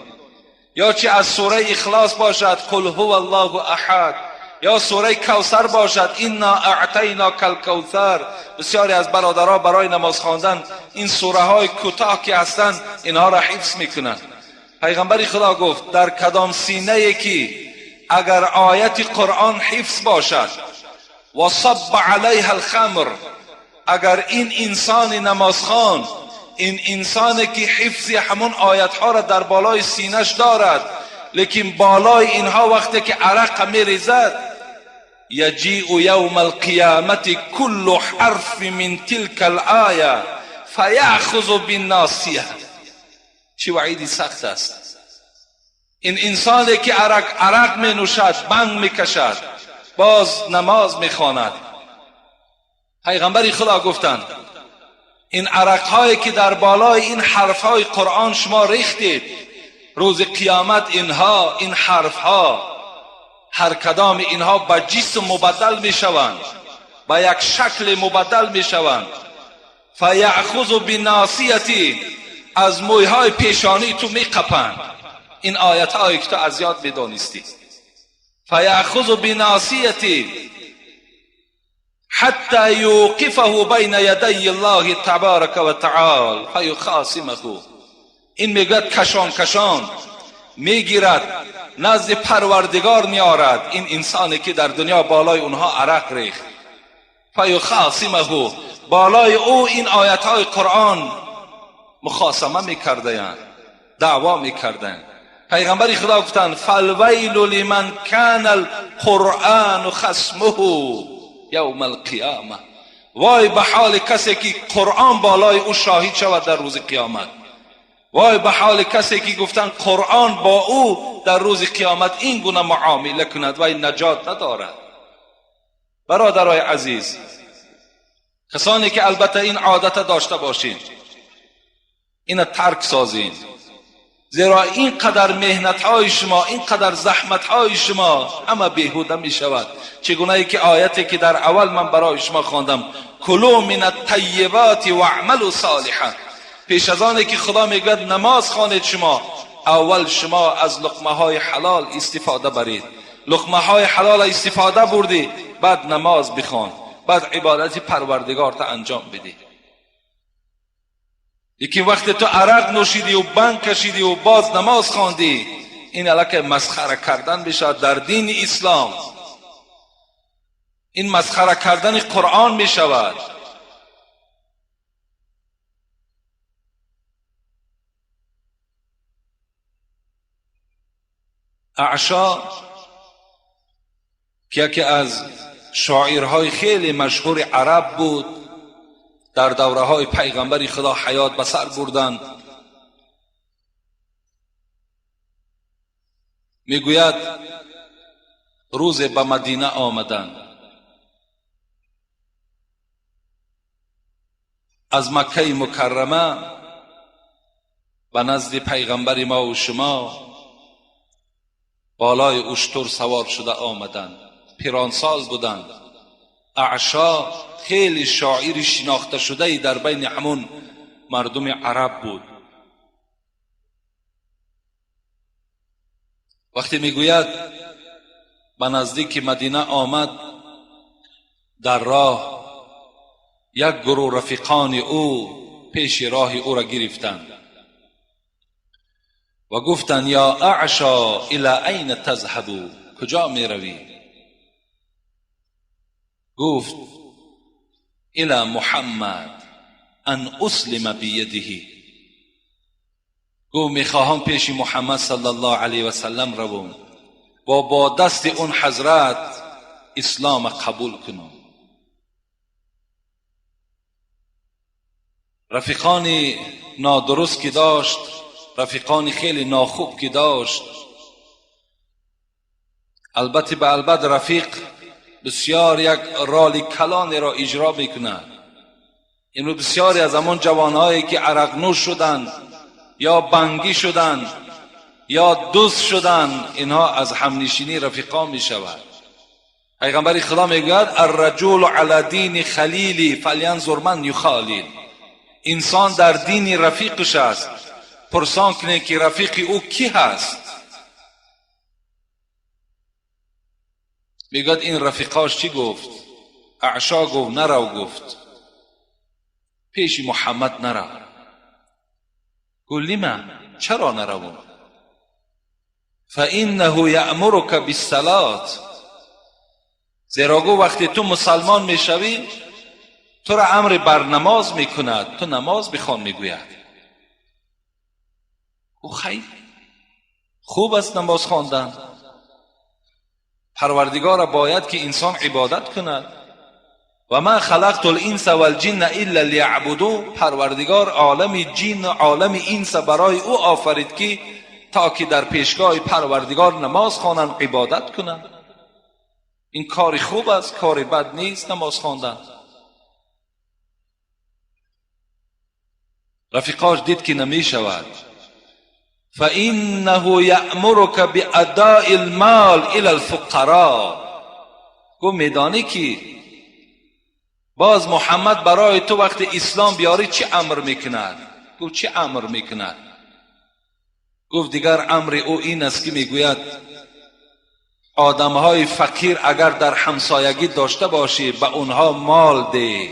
یا چی از سوره اخلاص باشد، قل هو الله احد، یا سوره کوثر باشد، انا اعطیناک الکوثر. بسیاری از برادرها برای نماز خواندن این سوره های کوتاه که هستند اینها را حفظ میکنند. پیغمبر خدا گفت در کدام سینه که اگر آیت قرآن حفظ باشد و صب علیها الخمر، اگر این انسان نمازخوان، این انسانی که حفظ همون آیت ها را در بالای سینهش دارد، لیکن بالای اینها وقتی که عرق میریزد، یجیء یوم القیامت کل حرف من تلك الآیه فیأخذ بالناصیه. چه وعیدی سخت است. این انسانی که عرق می نوشد، بنگ می کشد، باز نماز می خواند. پیغمبر خدا گفتند این عرق هایی که در بالای این حرف های قرآن شما ریختید، روز قیامت اینها، این حرف ها، هر کدام اینها به جسم مبدل می شوند، به یک شکل مبدل می شوند. فیأخذ بناصیتی، از مویهای پیشانی تو می قپند. این آیت هایی که تو از یاد می دانستی. فیأخذ بناصیتی حتی یوقفه بین یدی الله تبارک و تعالی فیخاصمه. این میگوید کشان کشان میگیرد، نزد پروردگار میآرد این انسانی که در دنیا بالای اونها عرق ریخت. فیخاصمه، بالای او این آیت های قرآن مخاصمه میکردند، دعوا میکردند. پیغمبر خدا گفتند فالویل لمن کان القرآن خصمه یوم القیامه. وای به حال کسی که قرآن بالای او شاهد شود در روز قیامت. وای به حال کسی که گفتن قرآن با او در روز قیامت این گونه معامله کند، وای نجات ندارد. برادرای عزیز، کسانی که البته این عادت داشته باشین، اینو ترک سازین، زیرا اینقدر مهنت های شما، اینقدر زحمت های شما همه بیهوده می شود. چگونه ای که آیتی که در اول من برای شما خواندم، کلوا من الطیبات واعملوا صالحا. پیش از آنی که خدا میگوید نماز خوانید، شما اول شما از لقمه های حلال استفاده برید. لقمه های حلال استفاده بردی، بعد نماز بخوان، بعد عبادت پروردگار تا انجام بدی. یکی وقت تو عرق نوشیدی و بنگ کشیدی و باز نماز خواندی، این الکه مسخره کردن بشه در دین اسلام. این مسخره کردن قرآن می شود. اعشا که یکی از شاعرهای خیلی مشهور عرب بود، در دوره های پیغمبر خدا حیات به سر بردند، میگوید روز به مدینه آمدند، از مکه مکرمه به نزد پیغمبر ما و شما بالای اشتر سوار شده آمدند. پیرانسال بودند. اعشا خیلی شاعر شناخته شده در بین همون مردم عرب بود. وقتی میگوید به نزدیک مدینه آمد، در راه یک گروه رفیقان او پیش راه او را گرفتند و گفتند یا اعشا الی این تذهب، کجا می روی؟ گفت الی محمد ان اسلم بیده. گفت میخواهم پیش محمد صلی الله علیه و سلم روم و با دست اون حضرت اسلام قبول کنم. رفیقان نادرست که داشت، رفیقان خیلی ناخوب که داشت، البته به البته رفیق بسیار یک رال کلان را اجرا میکند. اینو بسیاری از همان جوانهایی که عرق نوش شدند یا بنگی شدند یا دوست شدند، اینها از همنشینی رفیقان می شود. پیغمبر خدا میگوید الرجل علی دین خلیلی فلینظر من یخالیل. انسان در دین رفیقش است، پرسان کنه که رفیق او کی هست. میگوید این رفیقاش چی گفت؟ اعشا گفت نرو، گفت پیش محمد نرو. گفت لما، چرا نرو؟ فانه یأمرک بالصلاة. زیرا گفت وقتی تو مسلمان میشوی تو را امر بر نماز میکند، تو نماز بخوان میگوید. او خیر، خوب است نماز خواندن، پروردگار باید که انسان عبادت کند. و ما خلقت الانس والجن الا لیعبدون. پروردگار عالم جن و عالم انس برای او آفرید که تا که در پیشگاه پروردگار نماز خوانند، عبادت کنند. این کار خوب است، کار بد نیست نماز خواندن. رفیقاش دید که نمی شود. فإنه یأمرک بأداء المال إلى الفقراء. گفت میدانی که باز محمد برای تو وقت اسلام بیاری چی امر میکند؟ گفت چی امر میکند؟ گفت دیگر امر او این است که میگوید آدمهای فقیر اگر در همسایگی داشته باشی به اونها مال ده،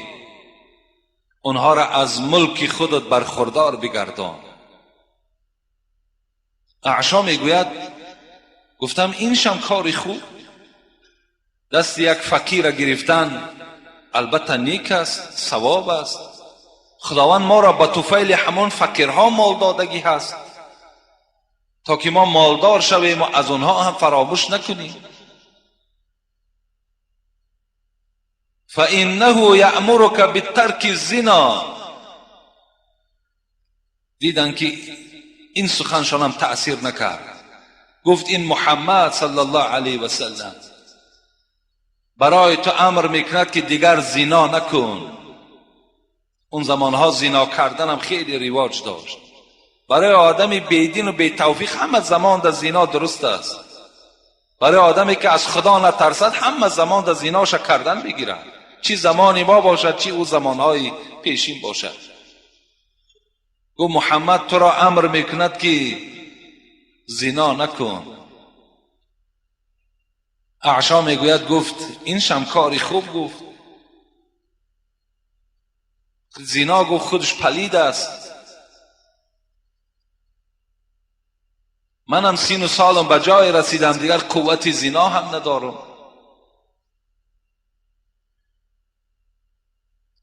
اونها را از ملک خودت برخوردار بگردان. اعشا میگوید گفتم اینشم کاری خوب، دست یک فقیر را گرفتن البته نیک است، ثواب است، Худованд моро ба туфайли ҳамон фақирҳо мол додагӣ ҳаст то ки мо молдор шавем ва аз онҳо ҳам фаромӯш накунем. فإنه یأمرک بترک الزنا. دیدن که این سخنشان هم تأثیر نکرد. گفت این محمد صلی الله علیه و سلم برای تو امر میکند که دیگر زنا نکن. اون زمانها زنا کردن هم خیلی رواج داشت. برای آدم بیدین و بی توفیق همه زمان در زنا درست است. برای آدمی که از خدا نترسد همه زمان در زناش کردن بگیرد، چی زمانی ما باشد چی او زمانهای پیشین باشد. گفت محمد تو را امر میکند که زنا نکن. اعشا میگوید گفت این شمکاری خوب گفت. زنا گفت خودش پلید است، منم سین و سالم به جای رسیدم، دیگر قوت زنا هم ندارم.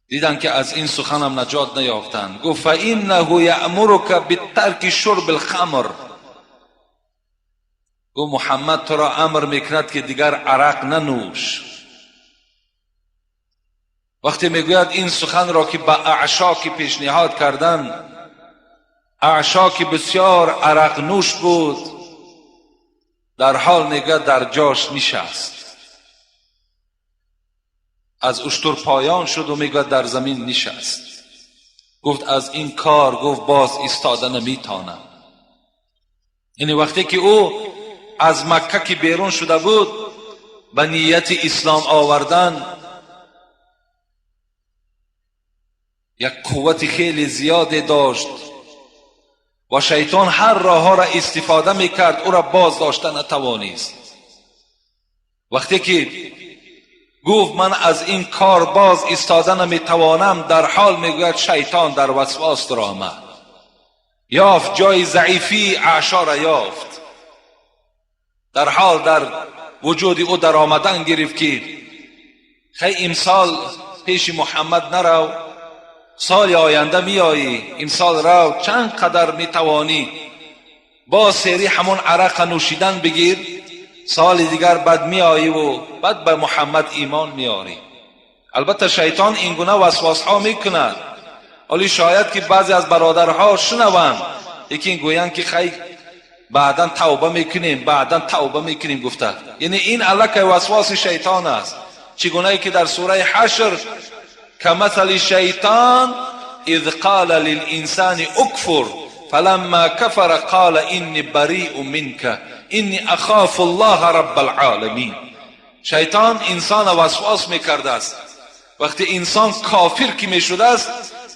دیدن که از این سخنم نجات نیافتند. گفت فإنه یأمرک بترک شرب الخمر. گفت محمد تو را امر میکند که دیگر عرق ننوش. وقتی میگوید این سخن را که به اعشا که پیشنهاد کردن، اعشا که بسیار عرق نوش بود، در حال میگوید در جاش نشست، از اشتر پایان شد و میگوید در زمین نشست. گفت از این کار گفت باز ایستاده نمیتانم. یعنی وقتی که او از مکه که بیرون شده بود به نیت اسلام آوردن، یک قوت خیلی زیادی داشت و شیطان هر راه ها را استفاده میکرد، او را باز داشته نتوانست. وقتی که گفت من از این کار باز ایستاده نمیتوانم، در حال میگوید شیطان در وسواس در آمد، یافت جای ضعیفی اعشا را یافت، در حال در وجود او در آمدن گرفت که خی امسال پیش محمد نرو، سال آینده میایی، امسال رو چند قدر میتوانی با سری همون عرق نوشیدن بگیر، سال دیگر بعد میایی و بعد به محمد ایمان میاری. البته شیطان اینگونه وسواس ها میکند. ولی شاید که بعضی از برادرها شنوند، یکی گویند که خی بعدا توبه میکنیم، بعدا توبه میکنیم گفته. یعنی این الک وسواس شیطان است. چگونه که در سوره حشر كمثل الشیطان اذ قال للانسان اکفر فلما کفر قال انی بریء منک انی اخاف الله رب العالمین. شیطان انسان وسواس میکرده است. وقتی انسان کافر که میشده است،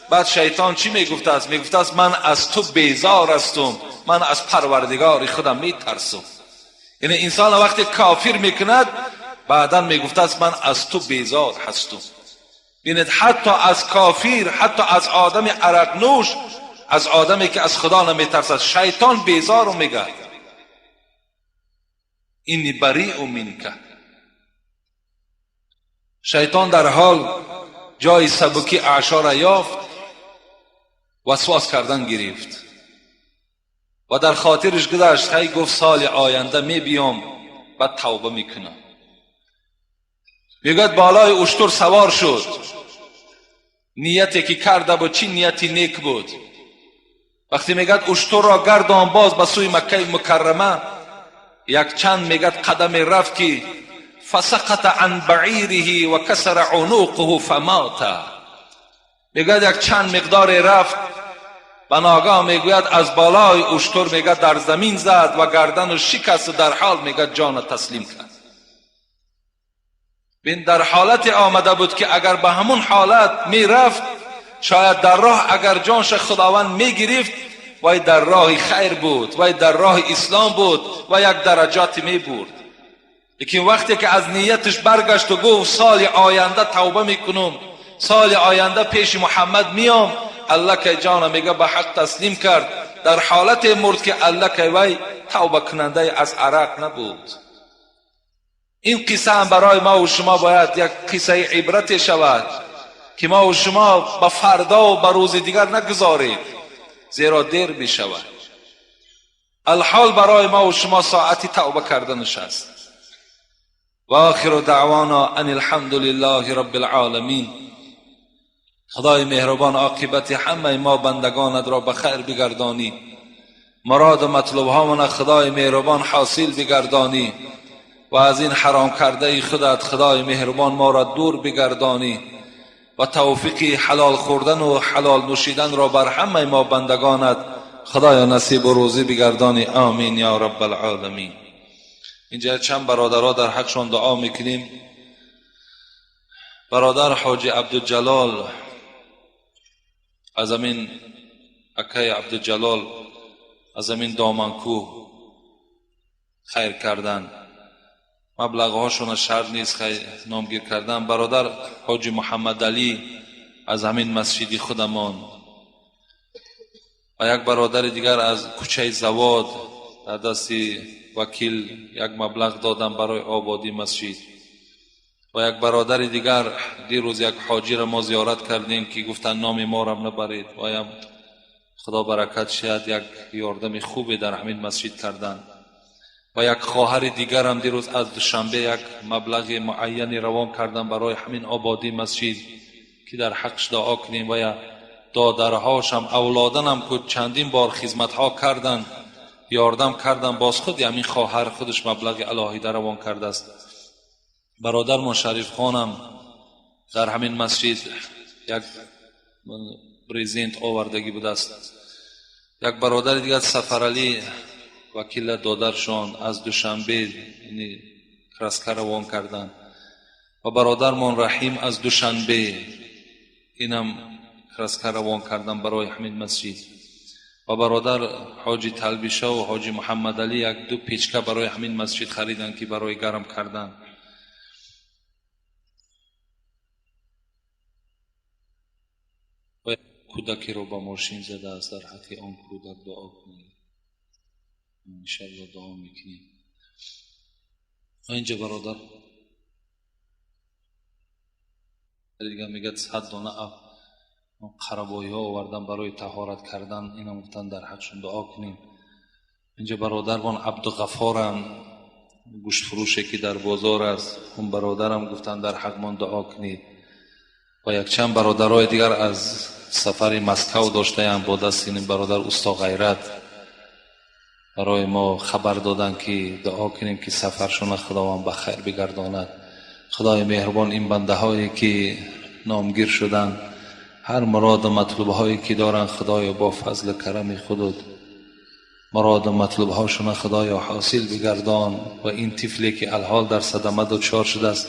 بعد شیطان چی میگفته است؟ میگفته است من از تو بیزار هستم، من از پروردگار خودم میترسم. یعنی انسان وقتی کافر میکند، بعدا میگفته است من از تو بیزار هستم. ببینید حتی از کافر، حتی از آدم عرق نوش، از آدمی که از خدا نمیترسد، شیطان بیزار میگه اینی بریء منک. شیطان در حال جای سبکی اعشا را یافت، وسواس کردن گرفت و در خاطرش گذشت، خی گفت سال آینده می بیام بعد توبه میکنم. میگوید بالای اشتر سوار شد، نیتی که کرده بود چی نیتی نیک بود. وقتی میگد اشتر را گردان باز به سوی مکه مکرمه، یک چند میگد قدم رفت که فسقط عن بعیره و کسر عنقه فمات. میگوید یک چند مقدار رفت، به ناگاه میگوید از بالای اشتر میگد در زمین زد و گردن و شکست و در حال میگد جان تسلیم کرد. بین در حالت آمده بود که اگر به همون حالت میرفت، شاید در راه اگر جانش خداوند میگرفت، وای در راه خیر بود، وای در راه اسلام بود و یک درجات میبرد. لیکن وقتی که از نیتش برگشت و گفت سال آینده توبه میکنم، سال آینده پیش محمد میام، الله که جان میگه به حق تسلیم کرد. در حالت مرد که الله که وی توبه کننده از عرق نبود. این قصه هم برای ما و شما باید یک قصه عبرت شود که ما و شما به فردا و به روز دیگر نگذاریم، زیرا دیر می شود. الحال برای ما و شما ساعتی توبه کردنش است. و آخر دعوانا ان الحمد لله رب العالمین. خدای مهربان عاقبت همه ما بندگانت را به خیر بگردانی، مراد و مطلوب هامون خدای مهربان حاصل بگردانی و از این حرام کرده خودت خدای مهربان ما را دور بگردانی و توفیق حلال خوردن و حلال نوشیدن را بر همه ما بندگانت خدای نصیب و روزی بگردانی. آمین یا رب العالمین. اینجا چند برادرها در حقشان دعا میکنیم. برادر حاجی عبدالجلال از امین اکای عبدالجلال از امین دامنکوه خیر کردن، مبلغ هاشون شرط نیست خیر نامگیر کردن. برادر حاجی محمد علی از همین مسجدی خودمان و یک برادر دیگر از کوچه زواد در دست وکیل یک مبلغ دادن برای آبادی مسجد. و یک برادر دیگر دیروز یک حاجی را ما زیارت کردیم که گفتن نام ما را نبرید و هم خدا برکت شد یک یاردم خوبی در همین مسجد کردن. و یک خواهر دیگر هم دیروز از دوشنبه یک مبلغ معینی روان کردن برای همین آبادی مسجد که در حقش دعا کنیم. و یا دادرهاش هم اولادن هم که چندین بار خدمتها کردن یاردم کردن، باز خود همین خواهر خودش مبلغ الهی روان کرده است. برادر ما شریف خانم در همین مسجد یک برزنت آوردگی بوده است. یک برادر دیگر سفرعلی وکیل دادرشان از دوشنبه یعنی کرسکه روان کردن. و برادرمان رحیم از دوشنبه اینم کرسکه روان کردن برای همین مسجد. و برادر حاجی تلبیشه و حاجی محمد علی یک دو پیچکه برای همین مسجد خریدن که برای گرم کردن. و کودکی رو با ماشین زده است، در حق آن کودک دعا کنید. انشاءالله دعا میکنیم. اینجا برادر دیگه میگه 100 دانه قربایی ها آوردن برای طهارت کردن، اینا گفتن در حقشون دعا کنیم. اینجا برادرمان عبدالغفارم گوشت فروشه که در بازار است، اون برادرم گفتن در حقمان دعا کنید. و یک چند برادرای دیگر از سفر مسکو داشته با دست این برادر استا غیرت برای ما خبر دادن که دعا کنیم که سفرشون خداوند به خیر بگرداند. خدای مهربان این بنده هایی که نامگیر شدن هر مراد و مطلوب هایی که دارن خدایا با فضل کرم خودت مراد و مطلوب هاشون خدایا حاصل بگردان. و این طفلی که الحال در صدمه دچار شده است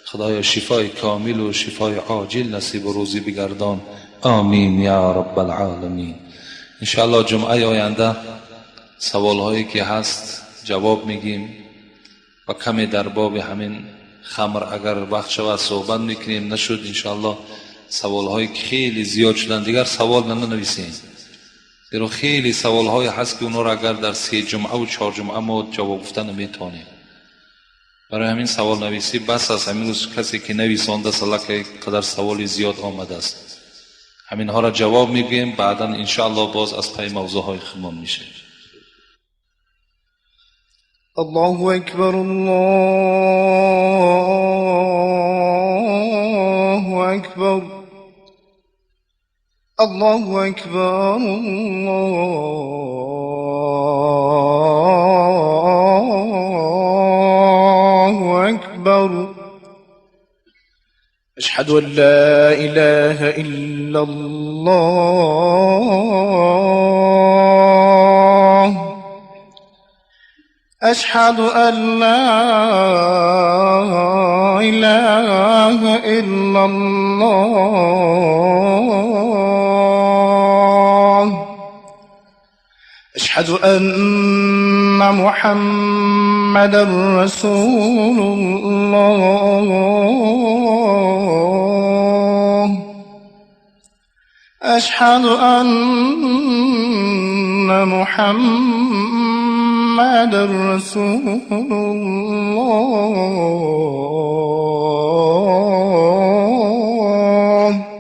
خدایا شفای کامل و شفای عاجل نصیب و روزی بگردان. آمین یا رب العالمین. انشاءالله جمعه آینده سوال هایی که هست جواب میگیم و کمی در باب همین خمر اگر وقت شود صحبت میکنیم، نشد انشاءالله سوال های خیلی زیاد شدن دیگر سوال ننویسیم، زیرا خیلی سوال های هست که اونا را اگر در 3 جمعه و 4 جمعه ما جواب گفتن نمیتونیم. برای همین سوال نویسی بس است. همین روز کسی که نویسانده سلک قدر سوال زیاد آمده است، همینها را جواب میگوییم، بعدا انشاءالله باز از پی موضوع های خودمان میشه. الله اکبر، الله اکبر، الله اکبر، الله اکبر. أشهد أن لا إله إلا الله، أشهد أن لا إله إلا الله، أشهد أن محمدا رسول الله، أشهد أن محمد رسول الله.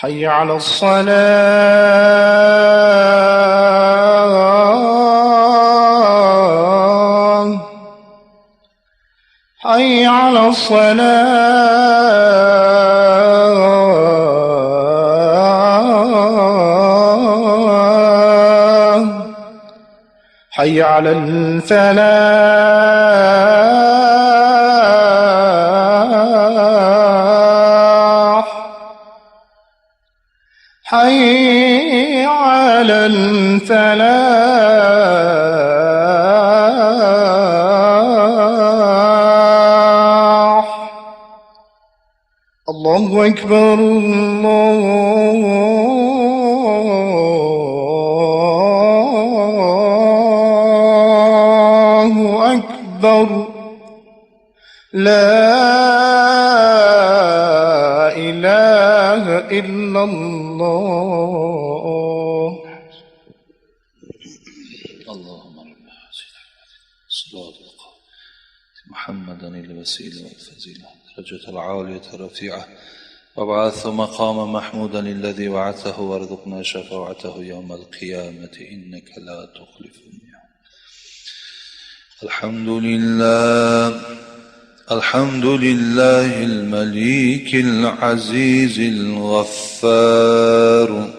حي على الصلاة حي على الصلاة حي على الفلاح حي على الفلاح. الله أكبر الله أكبر لا إله إلا الله. اللهم رب الصلاة محمدا الوسيلة والفضيلة درجة العالية الرفيعة وابعثه مقام محمودا الذي وعدته وارزقنا شفاعته يوم القيامة إنك لا تخلف الميعاد. الحمد لله الحمد لله المليك العزيز الغفار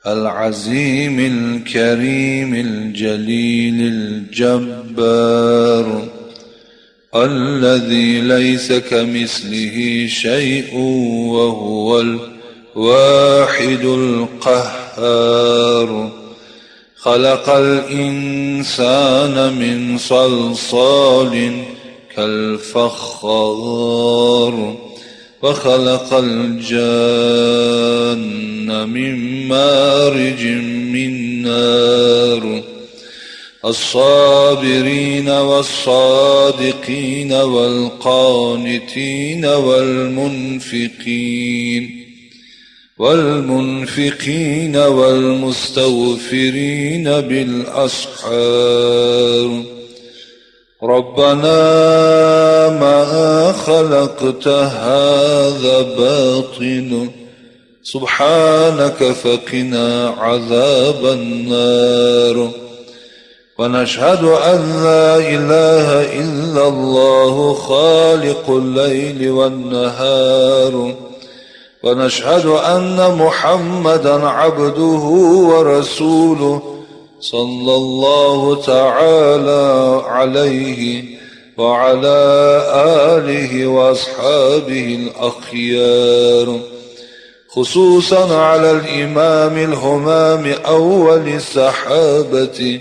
العظيم الكريم الجليل الجبار الذي ليس كمثله شيء وهو الواحد القهار. خلق الإنسان من صلصال كالفخار وخلق الجان من مارج من نار. الصابرين والصادقين والقانتين والمنفقين والمستغفرين بالأسحار. ربنا ما خلقت هذا باطلا سبحانك فقنا عذاب النار. ونشهد أن لا إله إلا الله خالق الليل والنهار، ونشهد أن محمدا عبده ورسوله صلى الله تعالى عليه وعلى آله وأصحابه الأخيار، خصوصا على الإمام الهمام أول الصحابة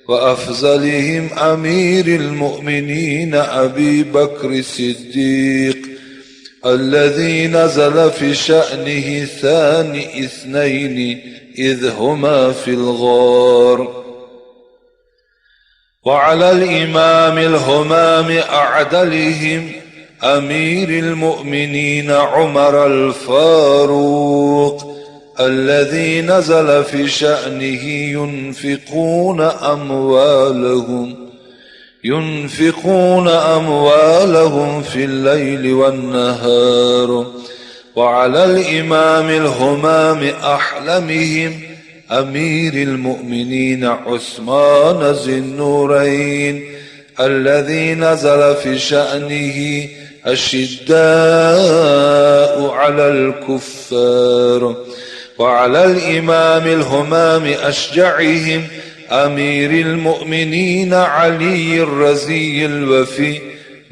وأفضلهم أمير المؤمنين أبي بكر الصديق الذي نزل في شأنه ثاني اثنين إذ هما في الغار، وعلى الإمام الهمام أعدلهم أمير المؤمنين عمر الفاروق الذي نزل في شأنه ينفقون أموالهم في الليل والنهار، وعلى الإمام الهمام أحلمهم أمير المؤمنين عثمان ذي النورين الذي نزل في شأنه الشداء على الكفار، وعلى الإمام الهمام أشجعهم أمير المؤمنين علي الرزي الوفي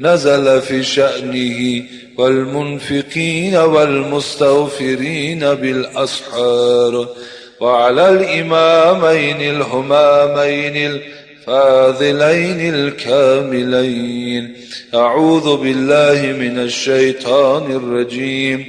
نزل في شأنه والمنفقين والمستغفرين بالأسحار، وعلى الإمامين الهمامين الفاضلين الكاملين. أعوذ بالله من الشيطان الرجيم.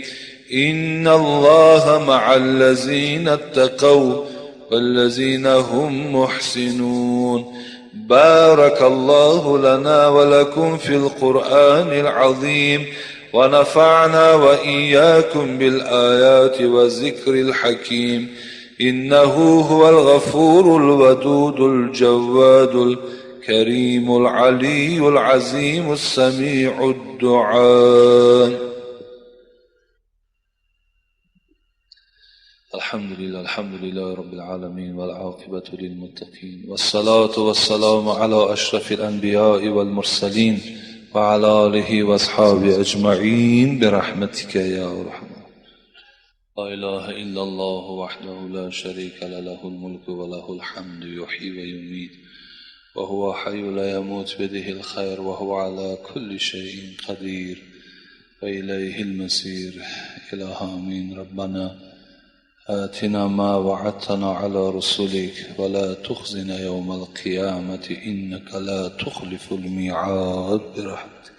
إن الله مع الذين اتقوا والذين هم محسنون. بارك الله لنا ولكم في القرآن العظيم، ونفعنا وإياكم بالآيات والذكر الحكيم. إنه هو الغفور الودود الجواد الكريم العلي العظيم السميع الدعاء. الحمد لله، الحمد لله رب العالمين، والعاقبة للمتقين، والصلاة والسلام على أشرف الأنبياء والمرسلين وعلى آله وأصحابه أجمعين برحمتك يا أرحم. لا إله إلا الله وحده لا شريك له، له الملك وله الحمد، يحيي ويميت وهو حي لا يموت، بيده الخير وهو على كل شيء قدير، وإليه المصير. إله آمين. ربنا آتنا ما وعدتنا على رسلك ولا تخزنا يوم القيامة إنك لا تخلف الميعاد برحمتك.